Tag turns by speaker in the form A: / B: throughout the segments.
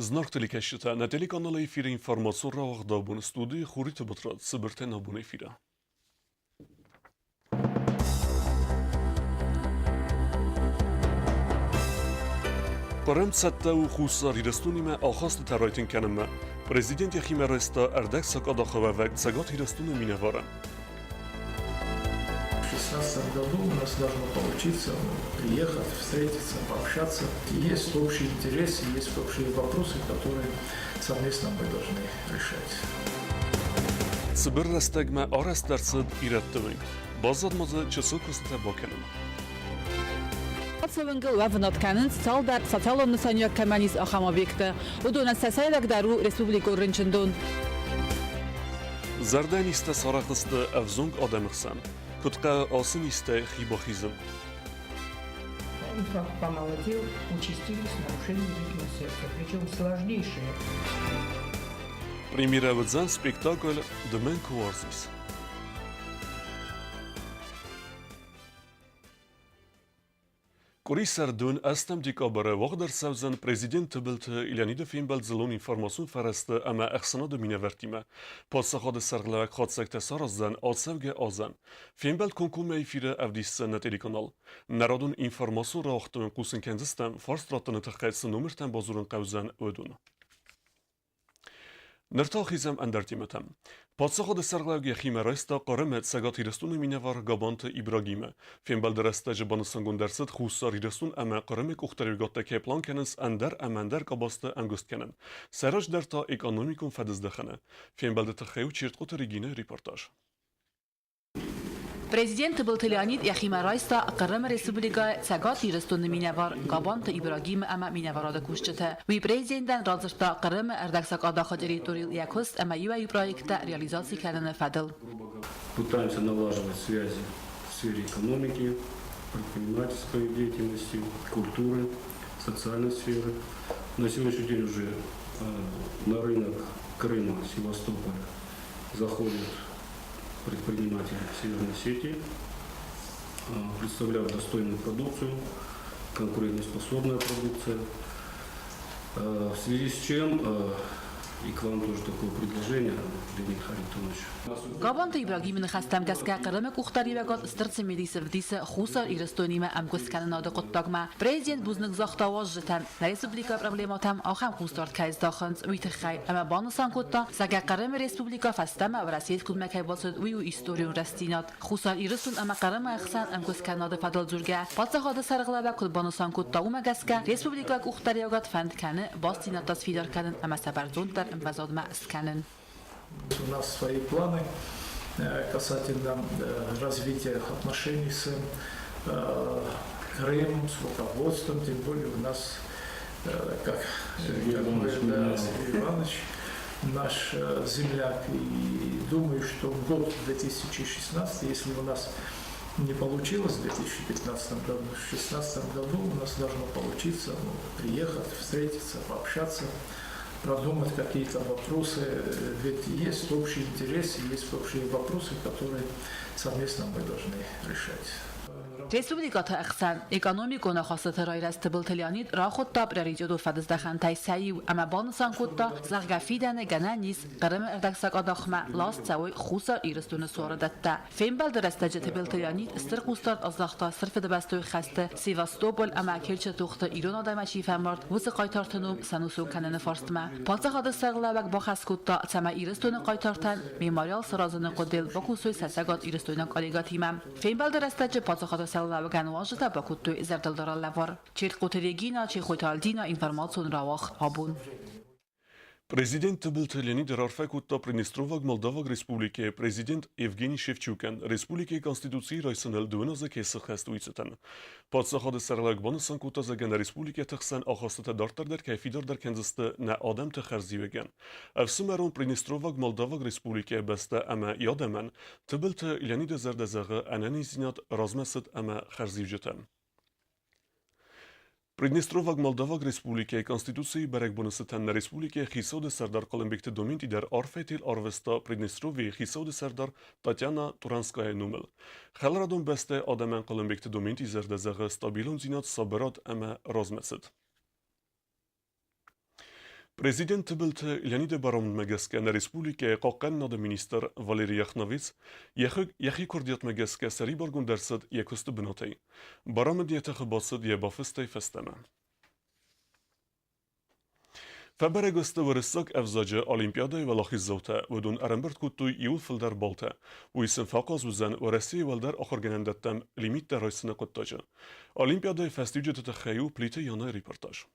A: Зынаргъ телекӕсджытӕ, нӕ телеканалы эфиры информацион рауагъд абон студийы Хуриты Батрадз цыбыртӕй нӕ абон эфиры. Хъырым цӕттӕ у Хуссар Ирыстонимӕ ахастытӕ райтынг кӕнынмӕ. Президент йӕхимӕ райста ӕрдӕгсакъадахы уӕвӕг Цӕгат Ирыстоны минӕвары.
B: В 2016 году у нас должно получиться приехать, встретиться, пообщаться. Есть общие интересы, есть общие вопросы, которые совместно мы должны решать.
A: Цыбыр рӕстӕгмӕ арӕзт ӕрцыд ирӕтты уынг. Баззад ма дзы чысыл куыстытӕ бакӕнын.
C: Ацӕуынгыл уӕвынад кӕнынц цалдӕр социалон нысаниуӕг кӕмӕн ис, ахӕм объекттӕ. Уыдонӕн сӕ сӕйрагдӕр у республикон рынчындон.
A: Зӕрдӕнизтӕ сарӕх сты ӕвзонг адӕмы хсӕн. Куыд хъӕуы ацы низтӕй хи бахизын?
D: Инфаркт помолодел, участились нарушения ритма сердца, причем сложнейшие.
A: Премьерӕ уыдзӕн спектакль «Ды мӕн куы уарзис». Къуырисӕр дон ӕстӕм декабры уагъд ӕрцӕудзӕн президент Тыбылты Леониды фембӕлд дзыллон информацион фӕрӕзты ӕмӕ ӕхсӕнады минӕвӕрттимӕ. Паддзахады сӕргълӕууӕг хатдзӕгтӕ сараздзӕн ацӕугӕ азӕн. Фембӕлд комкоммӕ эфиры ӕвдисдзӕн нӕ телеканал. Народон информацион рауагъдтон хъусын кӕндзыстӕм, фарст раттыны тыххӕй цы номыртӕм бадзурын хъӕудзӕн, уыдон. Ныр та ахизӕм ӕндӕр темӕтӕм. Паддзахады сӕргълӕууӕг йӕхимӕ райста Хъырымы Цӕгат Ирыстоны минӕвар Габанты Ибрагимы. Фембӕлды рӕстӕджы банысангонд ӕрцыд Хуссар Ирыстон ӕмӕ Хъырымы къухдариуӕгадтӕ кӕй план кӕнынц ӕндӕр ӕмӕ ӕндӕр къабӕзты ӕмгуыст кӕнын. Сӕ раздӕр та экономикон фӕдыздӕхӕны. Фембӕлды тыххӕй у Чертхъоты Регинӕйы репортаж.
C: Президент Тыбылты Леонид йӕхимӕ райста Хъырымы Республикӕйы Цӕгат Ирыстоны минӕвар Габанты Ибрагимы ӕмӕ минӕварады кусджыты. Уый президентӕн радзырдта Хъырымы ӕрдӕгсакъадахы территорийыл йӕ куыст ӕмӕ иуӕй-иу проекттӕ реализаци кӕныны фӕдыл.
E: Пытаемся налаживать связи в сфере экономики, предпринимательской деятельности, культуры, социальной сферы. На сегодняшний день уже на рынок Крыма, Севастополя заходят предприниматели Северной Осетии, представляют достойную продукцию, конкурентоспособная продукция. В связи с чем и к вам тоже такое предложение, Леонид Харитонович.
C: Габанты Ибрагимы ныхӕстӕм гӕсгӕ Хъырымы къухдариуӕгад стыр цымыдисы вдисы Хуссар Ирыстонимӕ ӕмгуысткӕнынады хъуыддагмӕ. Президент бузныг загъта уазджытӕн, нӕ республикӕйы проблемӕтӕм ахӕм хъусдард кӕй здахынц, уый тыххӕй, ӕмӕ банысан кодта, зӕгъгӕ, Хъырымы республикӕ фӕстӕмӕ Уӕрӕсейы скуыдмӕ кӕй бацыд, уый у историон рӕстдзинад. Хуссар Ирыстон ӕмӕ Хъырымы ӕхсӕн ӕмгуысткӕнынады фӕдыл дзургӕ, паддзахады сӕргълӕууӕг куыд банысан кодта, уымӕ гӕсгӕ республикӕйы къухдариуӕгад фӕнд кӕны бастдзинӕдтӕ сфидар кӕнын ӕмӕ сӕ бӕрзонддӕр ӕмвӕзадмӕ скӕнын.
B: У нас свои планы касательно развития отношений с Крымом, с руководством, тем более у нас, как
E: Сергей Иванович,
B: да, Сергей Иванович наш земляк. И думаю, что год 2016, если у нас не получилось в 2015 году, в 2016 году у нас должно получиться приехать, встретиться, пообщаться, продумать какие-то вопросы. Ведь есть общие интересы, есть общие вопросы, которые совместно мы должны решать.
C: Республикӕты ӕхсӕн экономикон ахастыты райрӕзт Тыбылты Леонид рахуыдта приоритетон фӕдыздӕхӕнтӕй сӕ иу ӕмӕ банысан кодта, зӕгъгӕ, фидӕны гӕнӕн ис Хъырымы ӕрдӕгсакъадахмӕ ласт цӕуой Хуссар Ирыстоны суары дӕттӕ. Фембӕлды рӕстӕджы Тыбылты Леонид стыр хъусдард аздӕхта Стыр Фыдыбӕстӕйы хӕсты Севастополь ӕмӕ Керчы тохты ирон адӕмӕй чи фӕмард, уыцы хъайтарты ном сӕнусон кӕныны фарстмӕ. Паддзахады сӕргълӕууӕг бахӕс кодта, цӕмӕй Ирыстоны хъайтартӕн мемориал саразыны хъуыдыйыл бакусой сӕ Цӕгат Ирыстойнаг коллегӕтимӕ. Фембӕлды рӕстӕджы паддзахады сӕргълӕууӕгӕн уазджытӕ бакодтой зӕрдылдарӕн лӕвар. Чертхъоты Регина, Чехойты Альдина, информацион рауагъд абон.
A: Президент Тыбылты Леонид раарфӕ кодта Приднестроваг Молдаваг Республикӕйы президент Евгений Шевчукӕн республикӕйы Конституцийы райсыныл дыууын азы кӕй сыххӕст, уый цытӕн. Паддзахады сӕргълӕууӕг банысан кодта, зӕгъгӕ, нӕ республикӕты хсӕн ахастытӕ дарддӕр дӕр кӕй фидардӕр кӕндзысты нӕ адӕмты хӕрзиуӕгӕн. Ӕфсымӕрон Приднестроваг Молдаваг Республикӕйы бӕстӕ ӕмӕ йӕ адӕмӕн Тыбылты Леониды зӕрдӕ зӕгъы ӕнӕниздзинад, размӕцыд ӕмӕ хӕрзиуджытӕ. Приднестроваг Молдаваг Республикӕйы Конституцийы бӕрӕгбоны цытӕн нӕ республикӕйы хицауады сӕрдар Хъуылымбегты Доменти дӕр арфӕтыл арвыста Приднестровьейы хицауады сӕрдар Татьяна Туранскаяйы номыл. Хӕларадон бӕстӕйы адӕмӕн Хъуылымбегты Доменти зӕрдӕ зӕгъы стабилондзинад, сабырад ӕмӕ размӕцыд. Президент Тыбылты Леониды барамындмӕ гӕсгӕ нӕ республикӕйы хъахъхъӕнынады министр Валерий Яхновец йӕхи куырдиатмӕ гӕсгӕ сӕрибаргонд ӕрцыд йӕ куысты бынатӕй. Барамынд йӕ тыхы бацыд йӕ бафыстӕй фӕстӕмӕ. Фӕбӕрӕг сты уырыссаг ӕвзаджы олимпиадӕйы уӕлахиздзаутӕ, уыдон ӕрӕмбырд кодтой иууыл фылдӕр баллтӕ. Уый сын фӕахъаз уыдзӕн Уӕрӕсейы уӕлдӕр ахуыргӕнӕндӕттӕм лимиттӕ райсыны хъуыддаджы. Олимпиадӕйы фӕстиуджыты тыххӕй у Плиты Янайы репортаж.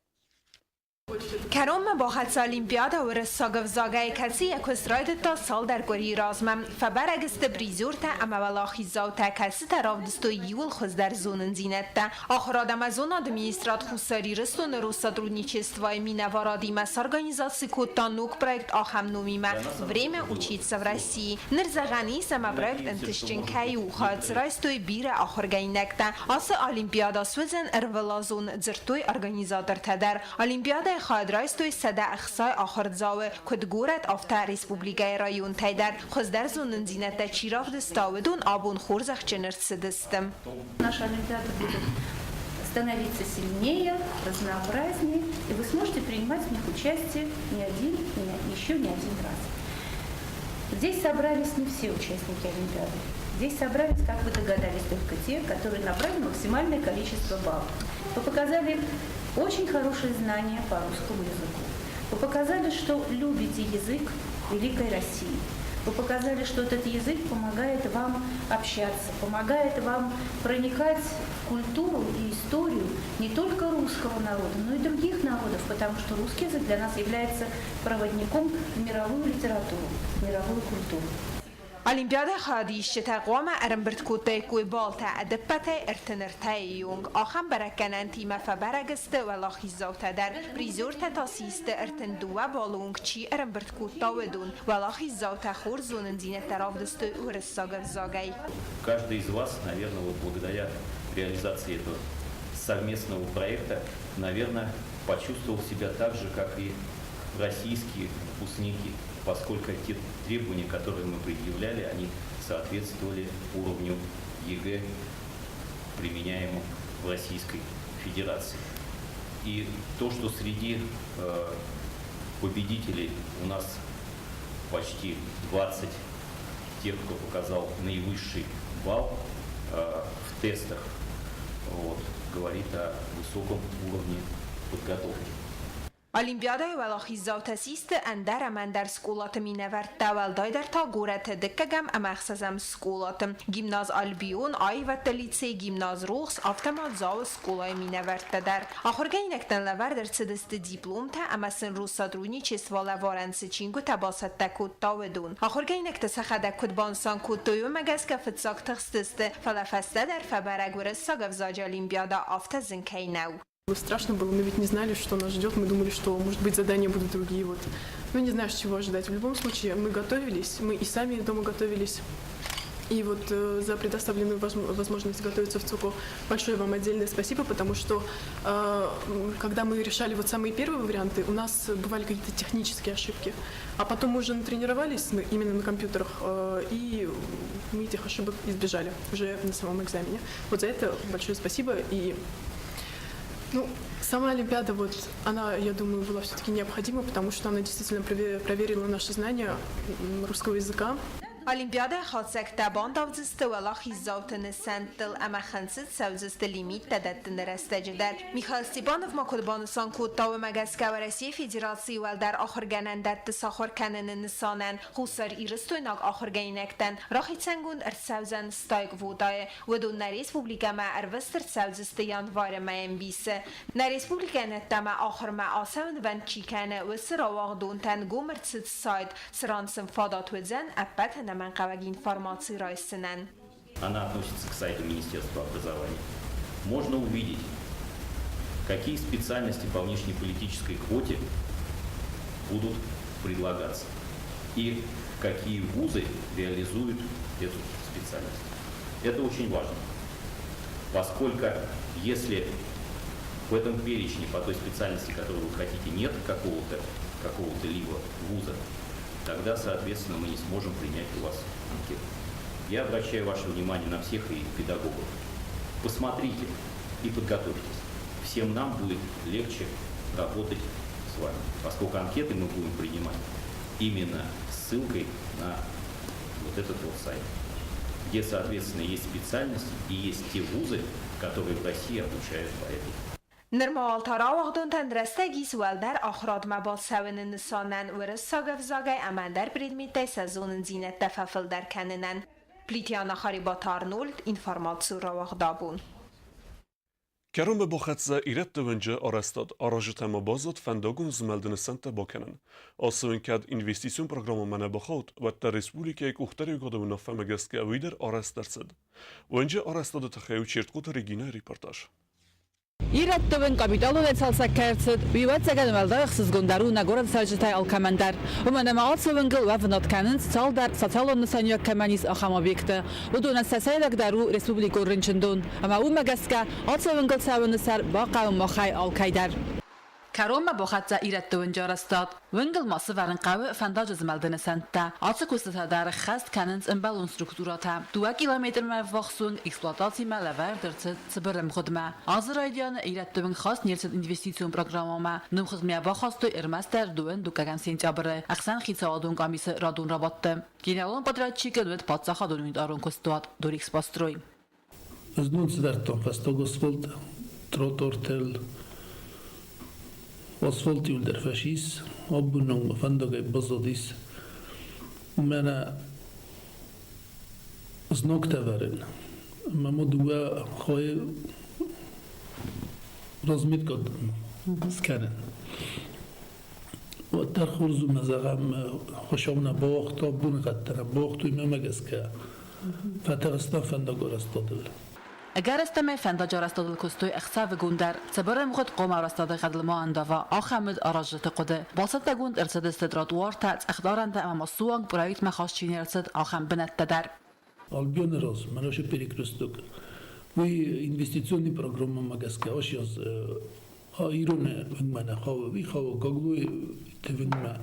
F: Кӕронмӕ бахӕццӕ Олимпиадӕ уырыссаг ӕвзагӕй, кӕцы йӕ куыст райдыдта цалдӕр къуырийы размӕ. Фӕбӕрӕг сты призертӕ ӕмӕ уӕлахиздзаутӕ, кӕцытӕ равдыстой иууыл хуыздӕр зонындзинӕдтӕ. Ахуырад ӕмӕ зонады министрад Хуссар Ирыстоны Россотрудничествойы минӕварадимӕ сорганизаци кодта ног проект ахӕм номимӕ «Время учиться в России». Ныр зӕгъӕн ис, ӕмӕ проект ӕнтыстджын кӕй у, хайад дзы райстой бирӕ ахуыргӕнинӕгтӕ. Ацы олимпиадӕ суыдзӕн ӕрвылазон, дзырдтой организатортӕ дӕр. Олимпиадӕйы хайад райстой 160 ахуырдзауы, куыд горӕт, афтӕ республикӕйы районтӕй дӕр. Хуыздӕр зонындзинӕдтӕ чи равдыста, уыдон абон хорзӕхджын ӕрцыдысты.
G: Наша Олимпиада будет становиться сильнее, разнообразнее, и вы сможете принимать в них участие не один, не, еще не один раз. Здесь собрались не все участники Олимпиады. Здесь собрались, как вы догадались, только те, которые набрали максимальное количество баллов. Вы показали очень хорошие знания по русскому языку. Вы показали, что любите язык Великой России. Вы показали, что этот язык помогает вам общаться, помогает вам проникать в культуру и историю не только русского народа, но и других народов, потому что русский язык для нас является проводником в мировую литературу, в мировую культуру.
F: Олимпиадӕйы хайадисджытӕ хъуамӕ ӕрӕмбырд кодтаиккой баллтӕ ӕдӕппӕтӕй 33-йы онг. Ахӕм бӕрӕггӕнӕнтимӕ фӕбӕрӕг сты уӕлахиздзаутӕ дӕр. Призертӕ та систы 32 баллы онг чи ӕрӕмбырд кодта, уыдон. Уӕлахиздзаутӕ хорз зонындзинӕдтӕ равдыстой уырыссаг ӕвзагӕй.
H: Каждый из вас, наверное, вот благодаря реализации этого совместного проекта, наверное, почувствовал себя так же, как и российские выпускники, поскольку те требования, которые мы предъявляли, они соответствовали уровню ЕГЭ, применяемому в Российской Федерации. И то, что среди победителей у нас почти 20 тех, кто показал наивысший балл в тестах, вот, говорит о высоком уровне подготовки.
F: Олимпиадӕйы уӕлахиздзаутӕ систы ӕндӕр ӕмӕ ӕндӕр скъолаты минӕвӕрттӕ, уӕлдайдӕр та горӕты дыккӕгӕм ӕмӕ ӕхсӕзӕм скъолаты. Гимназ «Альбион», аивӕдты лицей, гимназ «Рухс», афтӕ ма Дзауы скъолайы минӕвӕрттӕ дӕр. Ахуыргӕнинӕгтӕн лӕвӕрд ӕрцыдысты дипломтӕ ӕмӕ сын Россотрудничество лӕварӕн цы чингуытӕ бацӕттӕ кодта, уыдон. Ахуыргӕнинӕгтӕ сӕхӕдӕг куыд банысан кодтой, уымӕ гӕсгӕ фыццаг тыхстысты, фӕлӕ фӕстӕдӕр фӕбӕрӕг уырыссаг ӕвзаджы олимпиадӕ афтӕ зын кӕй нӕу.
I: Страшно было, мы ведь не знали, что нас ждет, мы думали, что, может быть, задания будут другие. Вот. Ну, не знаешь, чего ожидать. В любом случае, мы готовились, мы и сами дома готовились. И вот за предоставленную возможность готовиться в ЦУКО большое вам отдельное спасибо, потому что когда мы решали вот самые первые варианты, у нас бывали какие-то технические ошибки. А потом мы уже натренировались именно на компьютерах, и мы этих ошибок избежали уже на самом экзамене. Вот за это большое спасибо. И ну, сама Олимпиада, вот, она, я думаю, была все-таки необходима, потому что она действительно проверила наши знания русского языка.
F: Олимпиадӕйы хатдзӕгтӕ бандавдзысты уӕлахиздзауты нысӕнттыл ӕмӕ хынцыд цӕудзысты лимиттӕ дӕттыны рӕстӕджы дӕр. Михаил Степанов ма куыд банысан кодта, уымӕ гӕсгӕ Уӕрӕсейы Федерацийы уӕлдӕр ахуыргӕнӕндӕтты сахуыр кӕныны нысанӕн хуссар-ирыстойнаг ахуыргӕнинӕгтӕн рахицӕнгонд ӕрцӕудзӕн 60 квотӕйы. Уыдон нӕ республикӕмӕ ӕрвыст ӕрцӕудзысты январы мӕйы ӕмбисы. Нӕ республикӕйӕн ӕддӕмӕ ахуырмӕ ацӕуынвӕнд чи кӕны, уыцы рауагъдонтӕн гом ӕрцыд сайт, цыран сын фадат уыдзӕн ӕппӕт ӕнӕмӕнгхъӕуӕг информаци райсынӕн.
H: Она относится к сайту Министерства образования. Можно увидеть, какие специальности по внешнеполитической квоте будут предлагаться и какие вузы реализуют эту специальность. Это очень важно, поскольку если в этом перечне по той специальности, которую вы хотите, нет какого-то либо вуза, тогда, соответственно, мы не сможем принять у вас анкету. Я обращаю ваше внимание на всех и педагогов. Посмотрите и подготовьтесь. Всем нам будет легче работать с вами, поскольку анкеты мы будем принимать именно ссылкой на вот этот вот сайт, где, соответственно, есть специальности и есть те вузы, которые в России обучают по этой.
F: Нырма уал та рауагъдонтӕн рӕстӕг ис уӕлдӕр ахуырадмӕ бацӕуыны нысанӕн уырыссаг ӕвзагӕй ӕмӕ ӕндӕр предметтӕй сӕ зонындзинӕдтӕ фӕфылдӕр кӕнынӕн. Плиты Яна, Харебаты Арнольд, информацион рауагъд Абон.
A: Кӕронмӕ бахӕццӕ Ирӕтты уынджы арӕзтад. Аразджытӕ ма баззад фӕндагон змӕлды нысӕнттӕ бакӕнын. Ацы уынг кӕд инвестицион программӕмӕ нӕ бахауд, уӕддӕр республикӕйы къухдариуӕгады уынаффӕмӕ гӕсгӕ уый дӕр арӕзт ӕрцыд. Уынджы арӕзтады тыххӕй у Чертхъоты Регинӕйы репортаж.
C: Ирӕтты уынг капиталонӕй цалцӕг кӕй ӕрцыд, уый ӕвӕццӕгӕн уӕлдай ӕхсызгондӕр у нӕ горӕты цӕрджытӕй алкӕмӕн дӕр. Уымӕн ӕмӕ ацы уынгыл уӕвынад кӕнынц цалдӕр социалон нысаниуӕг кӕмӕн ис, ахӕм объекты. Уыдонӕн сӕ сӕйрагдӕр у республикон рынчындон. Ӕмӕ уымӕ гӕсгӕ ацы уынгыл цӕуыны сӕр бахъӕуы махӕй алкӕй дӕр. Кӕронмӕ бахӕццӕ ирӕтты уынджы арӕзтад. Уынгыл ма сывӕрын хъӕуы фӕндаджы змӕлды нысӕнттӕ. Ацы куыстытӕ дӕр ӕххӕст кӕнынц ӕмбӕлон структурӕтӕ. Дыууӕ километрмӕ ӕввахс уынг эксплуатацимӕ лӕвӕрд ӕрцыд цыбыр ӕмгъуыдмӕ. Азы райдианы ирӕтты уынг хаст не рцыд инвестицион программӕмӕ. Номхыгъдмӕ бахастой ӕрмӕстдӕр дыууын дуккӕгӕм сентябры ӕхсӕнхицауадон къамисы радон рабадты. Генералон подрядчикӕн уыд паддзахадон унитарон куыстуат Дорэкспострой.
J: Знон сӕвӕрдтон фӕстаг асфальт тротуартӕл. Асфальт иуылдӕр фӕсис, абононмӕ фӕндагӕй баззадис. Мӕнӕ знӕгтӕ ӕвӕрын. Ӕмӕ ма дыууӕ хайы разметка скӕнын. Уӕддӕр хорз у, мӕ зӕгъӕм, Хуыцау нӕ бауагъта, боныгъӕдтӕ нӕ бауагътой, мӕмӕ гӕсгӕ фӕтӕрстӕн фӕндагарӕзтадыл.
C: Ӕгӕрыстӕмӕй фӕндаджы арӕзтадыл куыстой ӕхсӕвыгон дӕр. Цыбыр ӕмгъуыд хъом арӕзтады гъӕдыл ма ӕндава, ахӕм уыд аразджыты хъуыды. Бацӕттӕгонд ӕрцыдысты тротуартӕ, цъӕхдарӕнтӕ ӕмӕ ма суанг проектмӕ хаст чи не рцыд, ахӕм бынӕттӕ дӕр.
J: Альбионы раз мӕнӕ перекресток. Уый инвестиционный программӕмӕ гӕсгӕ ас ирон уынгмӕ нӕ хауы, уый хауы Гаглойы уынгмӕ.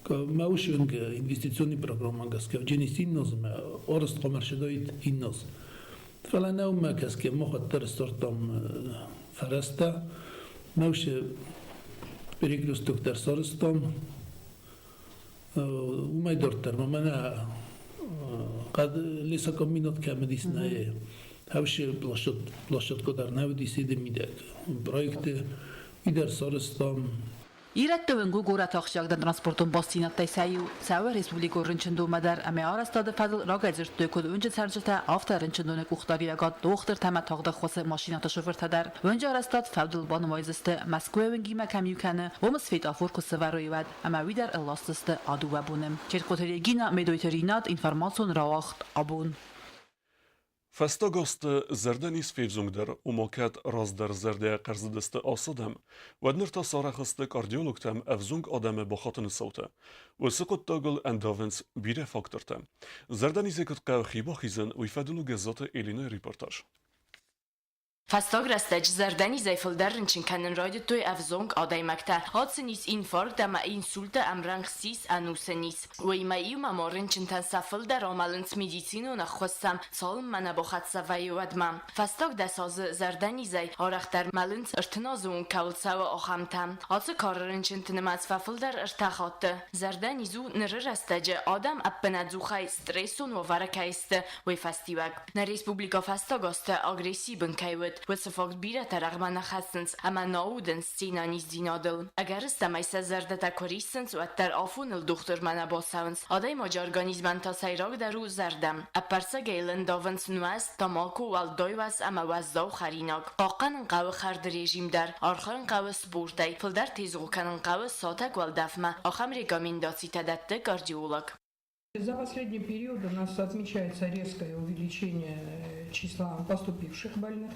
J: Мӕ уыцы уынг инвестиционный программӕ гӕсгӕ Дженис иннозмӕ арӕзт хъуамӕ ӕрцыдаид инноз. Фӕлӕ нӕ уымӕ гӕсгӕ мах уӕддӕр ссардтам фӕрӕзтӕ. Мӕ уыцы перекресток дӕр сарӕзтам. Уымӕй дарддӕр ма мӕнӕ лесокомбинат кӕм уыдис, нӕ хӕвсы площадка дӕр нӕ уыдис иды мидӕг. Проекты уый дӕр сарӕзтам.
C: Ирӕтты уынг у горӕты ахсджиагдӕр транспортон бастдзинӕдтӕй сӕ иу. Цӕуы республикон рынчындонмӕ дӕр ӕмӕ арӕзтады фӕдыл рагӕй дзырдтой куыд уынджы цӕрджытӕ, афтӕ рынчындоны къухдариуӕгад, дохтыртӕ ӕмӕ тагъд ӕххуысы машинӕты шофыртӕ дӕр. Уынджы арӕзтад фӕудыл банымайдзысты, Мӕскуыйы уынгимӕ кӕм иу кӕны, уым светофор куы сӕвӕрой, уӕд. Ӕмӕ уый дӕр ӕрласдзысты а дыууӕ боны. Чертхъоты Регина, Медойты Ринат, информацион рауагъд Абон.
A: Фӕстаг азты зӕрдӕниз февзонгдӕр, ома кӕд раздӕр зӕрдӕйӕ хъӕрзыдысты ацыдӕм, уӕд ныр та сарӕх сты кардиологтӕм ӕвзонг адӕмы бахатыны цаутӕ. Уыцы хъуыддагыл ӕндавынц бирӕ фактортӕ. Зӕрдӕнизӕй куыд хъӕуы хи бахизын, уый фӕдыл у Гӕззаты Элинӕйы репортаж.
K: Фӕстаг рӕстӕджы зӕрдӕнизӕй фылдӕр рынчын кӕнын райдыдтой ӕвзонг адӕймӕгтӕ. Ацы низ инфаркт ӕмӕ инсульты ӕмрӕнхъ ссис ӕнусы низ. Уыимӕ иумӕ ма рынчынтӕн сӕ фылдӕр амӕлынц медицинон ӕххуысӕн, цалынмӕ нӕ бахӕццӕ вӕййы, уӕдмӕ. Фӕстаг 10 азы зӕрдӕнизӕй арӕхдӕр мӕлынц 30 азы онг кӕуыл цӕуы, ахӕмтӕ. Ацы кары рынчынты нымӕц фӕфылдӕр ӕртӕ хатты. Зӕрдӕниз у ныры рӕстӕджы адӕм ӕппынӕдзухӕй стрессон уавӕры кӕй сты, уый фӕстиуӕг. Нӕ республикӕ фӕстаг азты агрессийы бын кӕй уыд, уыцы факт бирӕтӕ рӕгъмӕ нӕ хӕссынц ӕмӕ нӕ аудынц се нӕниздзинадыл. Ӕгӕрыстӕмӕй сӕ зӕрдӕтӕ куы риссынц, уӕддӕр афоныл дохтырмӕ нӕ бацӕуынц. Адӕймаджы организмӕн та сӕйрагдӕр у зӕрдӕ. Ӕппӕрцӕгӕй йыл ӕндавынц нуӕзт, тамако, уӕлдай уӕз ӕмӕ уӕззау хӕринаг. Хъахъхъӕнын хъӕуы хӕрды режим дӕр, архайын хъӕуы спортӕй, фылдӕр тезгъо кӕнын хъӕуы сатӕг уӕлдӕфмӕ, ахӕм рекомендацитӕ дӕтты кардиолог.
D: За последний период у нас отмечается резкое увеличение числа поступивших больных,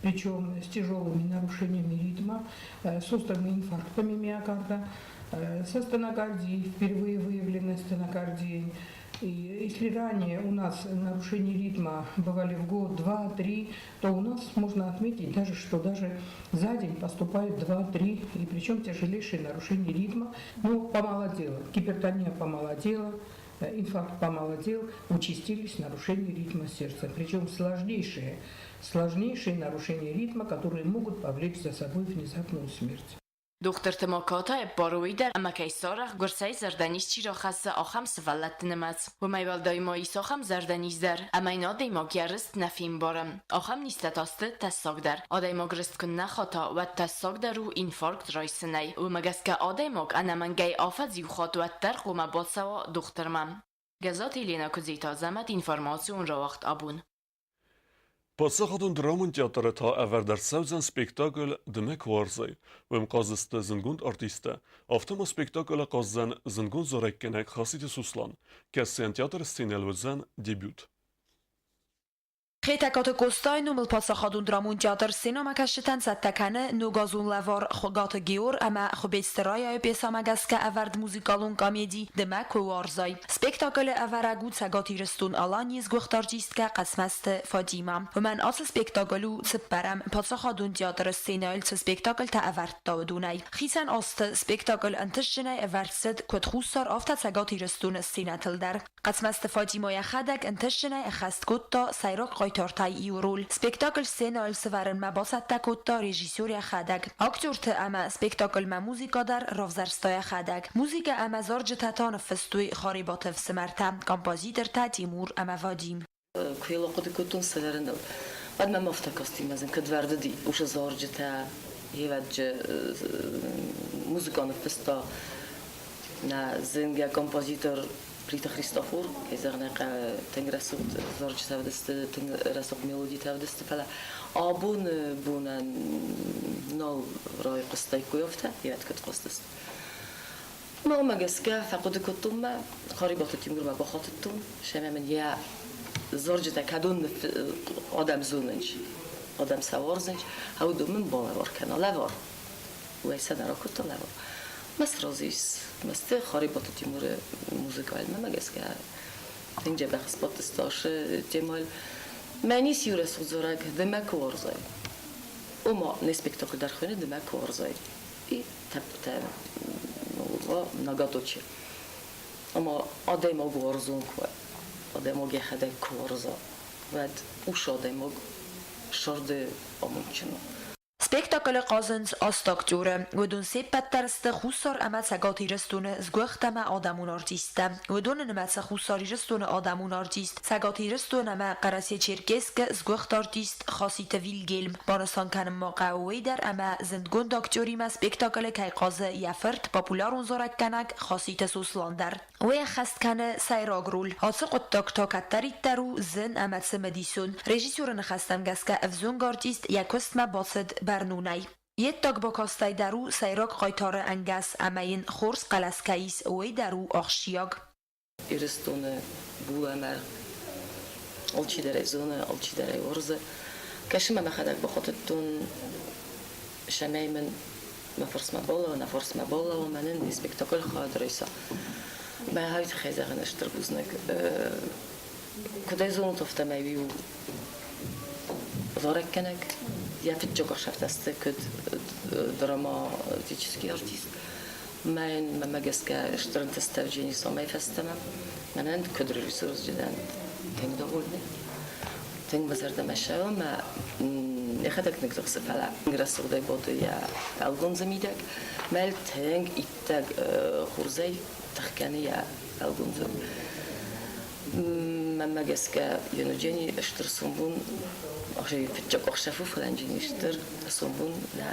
D: причем с тяжелыми нарушениями ритма, с острыми инфарктами миокарда, со стенокардией, впервые выявленной стенокардией. И если ранее у нас нарушения ритма бывали в год, два, три, то у нас можно отметить даже, что даже за день поступает два, три, и причем тяжелейшие нарушения ритма. Но помолодело, гипертония помолодела, инфаркт помолодел, участились нарушения ритма сердца. Причем сложнейшие, сложнейшие нарушения ритма, которые могут повлечь за собой внезапную смерть.
K: Дохтырты ма катай ӕппары уый дӕр, ӕмӕ кӕй сарӕх, гуырцӕй зӕрдӕниз чи рахӕссы, ахӕм сывӕллӕтты нымӕц. Уымӕй уӕлдай ма ис ахӕм зӕрдӕниз дӕр, ӕмӕ йын адӕймаг йӕ рыст нӕ фембары. Ахӕм низтӕ та сты тӕссагдӕр. Адӕймаг рыст куы нӕ хата, уӕд тӕссагдӕр у инфаркт райсынӕй. Уымӕ гӕсгӕ адӕймаг ӕнӕмӕнгӕй афӕдз иу хатт уӕддӕр хъуамӕ бацӕуа дохтырмӕ. Гӕззаты Еленӕ Куыдзиты Азӕмӕт информацион рауагъд абон.
A: Паддзахадон драмон театры та ӕвӕрд ӕрцӕудзӕн спектакль «Дымӕг уарзай». Уым хъаздзысты зындгонд артисттӕ. Афтӕ ма спектаклы хъаздзӕн зындгонд зарӕггӕнӕг Хаситы Суслан, кӕцыйӕн театры сценӕйыл уыдзӕн дебют.
L: Хетӕгкаты Къостайы номыл паддзахадон драмон театр сценӕмӕкӕсджытӕн цӕттӕ кӕны ногазон лӕвар Хуыгаты Геор ӕмӕ Хуыбецты Раяйы пьесӕмӕ гӕсгӕ ӕвӕрд музыкалон комеди «Ды мӕ куы уарзай». Спектаклы ӕвӕрӕг у Цӕгат Ирыстон-Аланийы сгуыхт артисткӕ Хъӕцмӕзты Фатимӕ. Уымӕн ацы спектакль у цыппӕрӕм паддзахадон театры сценӕйыл цы спектакльтӕ ӕвӕрдта, уыдонӕй. Хицӕн азты спектакль ӕнтыстджынӕй ӕвӕрд цыд куыд Хуссар, афтӕ Цӕгат Ирыстоны сценӕтыл дӕр. Хъӕцмӕзты Фатимӕ йӕхӕдӕг ӕнтыстджынӕй ӕххӕст кодта сӕйраг хъайтартӕй иу роль. Спектакль сценӕйыл сӕвӕрынмӕ бацӕттӕ кодта режиссер йӕхӕдӕг. Актерты ӕмӕ спектакльмӕ музыкӕ дӕр равзӕрста йӕхӕдӕг. Музыкӕ ӕмӕ зарджытӕ та ныффыстой Харебаты ӕфсымӕртӕ, композитортӕ Тимур ӕмӕ Вадим.
M: Куы йыл ахъуыды кодтон сӕвӕрыныл, уӕд мӕм афтӕ касти, мӕ зын кӕд вӕрдыди уыцы зарджытӕ, хевӕджы музыкӕ ныффыста нӕ зынгӕ композитор Плиты Христофор, кӕй зӕгъын ӕй хъӕуы, тынг рӕсугъд зарджытӕ уыдысты, тынг рӕсугъд мелодитӕ уыдысты, фӕлӕ абоны бонӕн нал райхъуыстаиккой афтӕ, йӕ куыд хъуыстысты. Мамӕ гӕсгӕ фӕхъуыды кодтон мӕ Харебаты Тимурмӕ бахатыдтон, сӕмӕ мын йӕ зарджытӕ кӕдон адӕм зонынц, адӕм сӕ уарзынц, а уыдон мын балӕвар кӕна, лӕвар. Уӕй сӕ нӕ ракодта лӕвар. Мӕ сразы ис Мӕсты Харебаты Тимуры музыкальмӕ гӕсгӕ тынг дзӕбӕх сбадтысты ашы темӕйыл. Мӕн ис иу рӕсугъд зарӕг «Ды мӕ куы уарзай». Ома, не спектакль дӕр хуыйны «Ды мӕ куы уарзай». И тӕппытӕ многоточие. Ома, адӕймаг уарзон куы уа, адӕймаг йӕхӕдӕг куы уарза, уӕд ус адӕймаг сӕрды амондджын у.
L: Спектаклы хъазынц аст актеры. Уыдон се ппӕт дӕр сты Хуссар ӕмӕ Цӕгат Ирыстоны сгуыхт ӕмӕ адӕмон артисттӕ. Уыдоны нымӕцы Хуссар Ирыстоны адӕмон артист, Цӕгат Ирыстон ӕмӕ Хъӕрӕсе-Черкесскы сгуыхт артист Хаситы Вильгельм. Банысан кӕнын ма хъӕуы уый дӕр, ӕмӕ зындгонд актеримӕ спектаклы кӕй хъазы йӕ фырт, популярон зарӕггӕнӕг Хаситы Сослан дӕр. Уый ӕххӕст кӕны сӕйраг роль. Ацы хъуыддаг та кӕддӕриддӕр у зын ӕмӕ цымыдисон. Режиссеры ныхӕстӕм гӕсгӕ ӕвзонг артист йӕ куыстмӕ бацыд бӕрнонӕй. Йе ддаг бакастӕй дӕр у сӕйраг хъайтары ӕнгӕс ӕмӕ йын хорз хъӕлӕс кӕй ис, уый дӕр у ахсджиаг.
M: Ирыстоны булӕмӕргъ алчидӕр ӕй зоны, алчидӕр ӕй уарзы. Кӕсы мӕ мӕхӕдӕг бахатыдтон, цӕмӕй мын мӕ фарсмӕ балӕууа, нӕ фарсмӕ балӕууа, мӕнӕн не спектакль хайад райса. Мӕ хай тыххӕй зӕгъын стыр бузныг. Куыд ӕй зонут, афтӕмӕй уый у зарӕггӕнӕг. Йӕ фыццаг ӕхсӕвтӕ сты куыд драматический артист. Мӕн мӕмӕ гӕсгӕ стыр ӕнтыстӕ Дженисомӕй фӕстӕмӕ. Мӕнӕн куыд режиссер дӕн тынг довольный. Тынг мӕ зӕрдӕмӕ цӕуы мӕ йӕхӕдӕг ныгдзыхсы, фӕлӕ рӕсугъдӕй боды йӕ фӕлгондзы мидӕг. Мӕл тынг иттӕг хорзӕй тых кӕны йӕ фӕлгондзы. Мӕнмӕ гӕсгӕ Енуджени стыр сомбон, фыццаг ӕхсӕв у, фӕлӕ стыр сомбон нӕ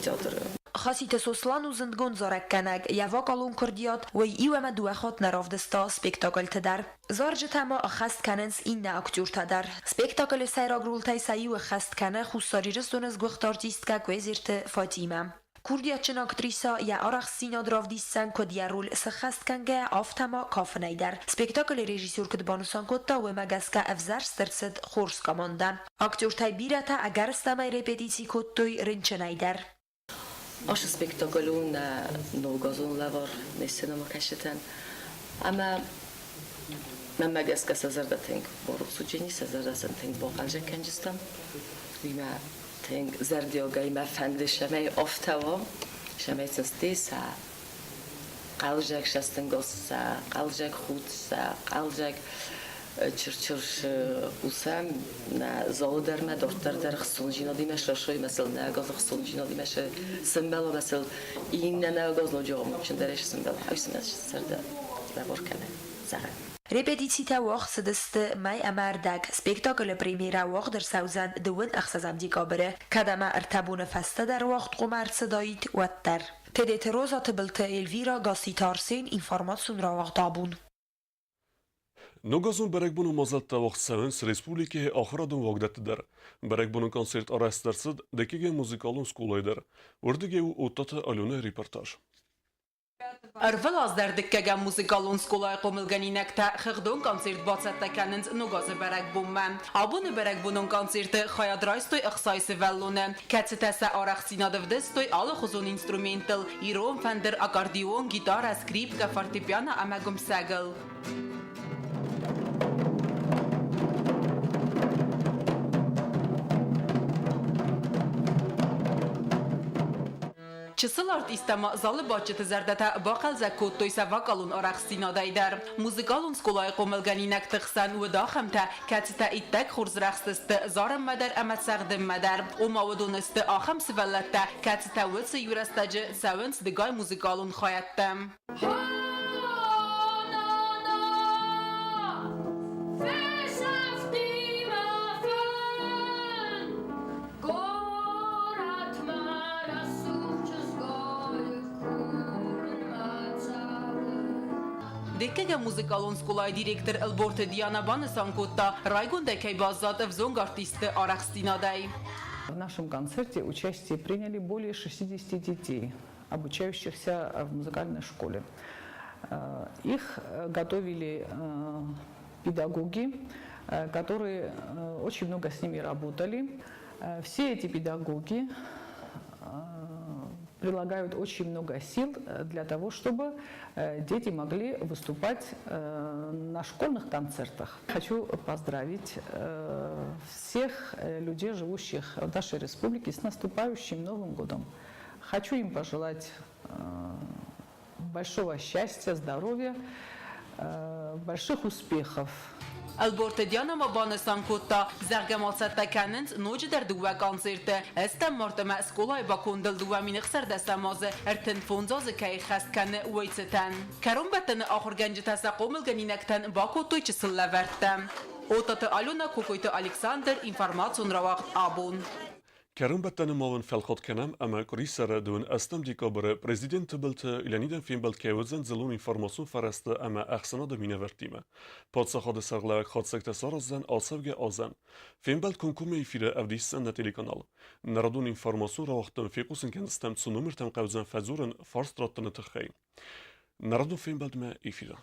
M: театры.
L: Хаситы Сослан у зындгонд зарӕггӕнӕг, йӕ вокалон курдиат уый иу ӕмӕ дыууӕ хатт нӕ равдыста спектакльты дӕр. Зарджытӕ ма ӕххӕст кӕнынц иннӕ актертӕ дӕр. Спектаклы сӕйраг ролтӕй сӕ иу ӕххӕст кӕны Хуссар Ирыстоны сгуыхт артисткӕ Куезерты Фатимӕ. Курдиатджын актрисӕ йӕ арӕхстдзинад равдисдзӕн куыд йӕ роль сӕххӕст кӕнгӕйӕ, афтӕ ма кафынӕй дӕр. Спектаклы режиссер куыд банысан кодта, уымӕ гӕсгӕ ӕвзӕрст ӕрцыд хорз командӕ. Актертӕй бирӕтӕ ӕгӕрыстӕмӕй репетици кодтой рынчынӕй дӕр.
M: Ашы спектакль у нӕ ногазон лӕвар не сценӕмӕкӕсджытӕн. Ӕмӕ мӕнмӕ гӕсгӕ сӕ зӕрдӕ тынг барухс уыджени, сӕ зӕрдӕ сын тынг бахъӕлдзӕг кӕнджыстӕм. Уый мӕ тынг зӕрдиагӕй мӕ фӕнды, цӕмӕй афтӕ уа, цӕмӕй сын сте сӕ хъӕлдзӕг цӕстӕнгас, сӕ хъӕлдзӕг худт, сӕ хъӕлдзӕг. Чыр-чыр хъусӕм нӕ залы дӕр ма дарддӕр дӕр хцондзинадимӕ срасой сыл, нӕ газы хцондзинадимӕ сӕмбӕла сыл, иннӕ нӕ газ ноджы амондджындӕрӕй сӕмбӕла. Ай сын зӕрдӕ лӕвар кӕны зӕгъӕн.
L: Репетицитӕ уагъд цыдысты мӕй ӕмӕ ӕрдӕг. Спектаклы премьерӕ уагъд ӕрцӕудзӕн дыууын ӕхсӕзӕм декабры, кӕд ӕмӕ ӕртӕ боны фӕстӕдӕр уагъдхъом ӕрцыдаид, уӕддӕр. Тедеты Роза, Тыбылты Эльвира, Гасситы Арсен, информацион рауагъд абон.
A: Ногазон бӕрӕгбоны мадзӕлттӕ уагъд цӕуынц республикӕйы ахуырадон уагдӕтты дӕр. Бӕрӕгбоны концерт арӕзт ӕрцыд Дыккӕгӕм музыкалон скъолайы дӕр. Уырдыгӕй у Оттаты Аленӕйы репортаж.
N: Ӕрвылаз дӕр дыккӕгӕм музыкалон скъолайы хъомылгӕнинӕгтӕ хыгъдон концерт бацӕттӕ кӕнынц Ногазы бӕрӕгбонмӕ. Абоны бӕрӕгбонон концерты хайад райстой ӕхсай сывӕллоны, кӕцытӕ сӕ арӕхстдзинад ӕвдыстой алыхуызон инструменттыл ирон фӕндыр, аккордеон, гитарӕ, скрипкӕ, фортепиано ӕмӕ гуымсӕгыл. Чысыл артисттӕ ма залы бадджыты зӕрдӕтӕ бахъӕлдзӕг кодтой сӕ вокалон арӕхстдзинадӕй дӕр. Музыкалон скъолайы хъомылгӕнинӕгты хсӕн уыд ахӕмтӕ, кӕцытӕ иттӕг хорз рӕхстысты зарынмӕ дӕр ӕмӕ цӕгъдынмӕ дӕр. Ома уыдон сты ахӕм сывӕллӕттӕ, кӕцытӕ уыцы иурӕстӕджы цӕуынц дыгай музыкалон хайӕдтӕм. Дыккӕгӕм музыкалон скъолайы директор Ӕлборты Диана банысан кодта, райгондӕй кӕй баззад ӕвзонг артистты арӕхстдзинадӕй.
O: В нашем концерте участие приняли более 60 детей, обучающихся в музыкальной школе. Их готовили педагоги, которые очень много с ними работали. Все эти педагоги прилагают очень много сил для того, чтобы дети могли выступать на школьных концертах. Хочу поздравить всех людей, живущих в нашей республике, с наступающим Новым годом. Хочу им пожелать большого счастья, здоровья, больших успехов.
N: Ӕлборты Диана ма банысан кодта, зӕгъгӕ ма цӕттӕ кӕнынц ноджыдӕр дыууӕ концерты. Ӕстӕм марты ӕмӕ скъолайы бакондыл 2510 азы 35 азы кӕй хӕст кӕны, уый цытӕн. Кӕронбӕттӕны ахуыргӕнджытӕ сӕ хъомылгӕнинӕгтӕн бакодтой чысыл лӕвӕрттӕ. Отаты Алена, Кокойты Александр, информацион рауагъд «Абон».
A: Кӕронбӕттӕны ма уын фӕлхат кӕнӕм ӕмӕ къуырисӕры дыууын ӕстӕм декабры президент Тыбылты Леонидӕн фембӕлд кӕй уыдзӕн дзыллон информацион фӕрӕзты ӕмӕ ӕхсӕнады минӕвӕрттимӕ. Паддзахады сӕргълӕууӕг хатдзӕгтӕ сараздзӕн ацӕугӕ азӕн. Фембӕлд комкоммӕ эфиры ӕвдисдзӕн нӕ телеканал. Народон информацион рауагъдтӕм фехъусын кӕндзыстӕм, цы номыртӕм хъӕудзӕн фӕдзурын фарст раттыны тыххӕй. Народон фембӕлдмӕ эфиры.